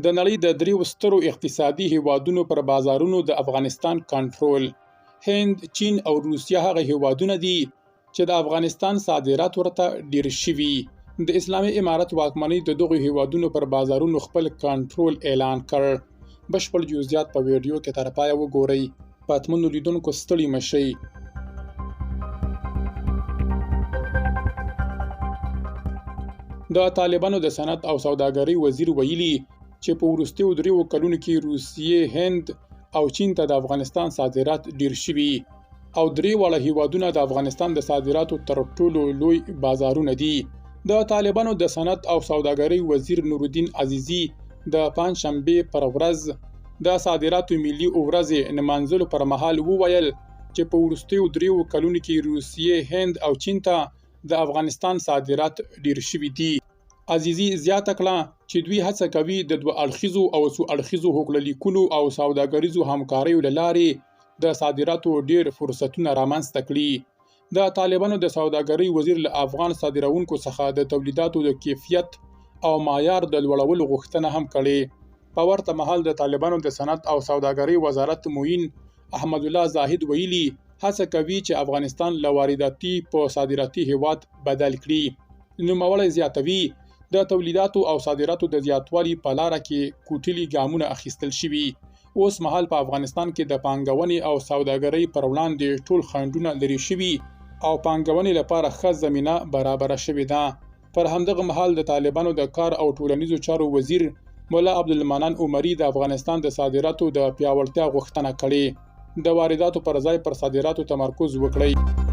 د نړۍ د دریو سترو اقتصادي هیوادونو پر بازارونو د افغانستان کنټرول. هند، چین او روسیه هغه هیوادونه دي چې د افغانستان صادرات ورته ډیر شوي. د اسلامي امارت واکمنۍ د دغو هیوادونو پر بازارونو خپل کنټرول اعلان کړ. بشپړ جزئیات په ویډیو کې تر پایه وګورئ. پتمنو لیدونکو ستړي مه شئ. د طالبانو د صنعت او سوداګرۍ وزیر ویلي چې په وروستیو دریو کلونو کې روسیې، هند او چین ته د افغانستان صادرات ډیر شوي او درې واړه هیوادونه د افغانستان د صادراتو تر ټولو لوی بازارونه دي. د طالبانو د صنعت او سوداګرۍ وزیر نورالدین عزیزي د پنجشنبې پر ورځ د صادراتو ملي ورځې نمانځلو پر مهال وویل چې په وروستیو دریو کلونو کې روسیې، هند او چین ته د افغانستان صادرات ډیر شوي دي. عزیزي زیاته کړه چې دوی هڅه کوي د دوه اړخیزو او څو اړخیزو هوکړه لیکونو او سوداګریزو همکاریو له لارې د صادراتو ډیر فرصتونه رامنځته کړي. د طالبانو د سوداګرۍ وزیر له افغان صادرونکو څخه د تولیداتو د کیفیت او معیار د لوړولو غوښتنه هم کړې. په ورته مهال د طالبانو د صنعت او سوداګرۍ وزارت معین احمدالله زاهد ویلي، هڅه کوي چې افغانستان له وارداتي په صادراتي هیواد بدل کړي. نوموړی زیاتوي، د تولیداتو او صادراتو د زیاتوالي په لاره کې کوټلي ګامونه اخیستل شوي. اوس مهال په افغانستان کې د پانګونې او سوداګرۍ پر وړاندې ټول خنډونه لرې شوي او پانګونې لپاره ښه زمینه برابره شوې ده. پر همدغه مهال د طالبانو د کار او ټولنیزو چارو وزیر ملا عبدالمنان عمري د افغانستان د صادراتو د پیاوړتیا غوښتنه کړې. د وارداتو پر ځای پر صادراتو تمرکز وکړئ.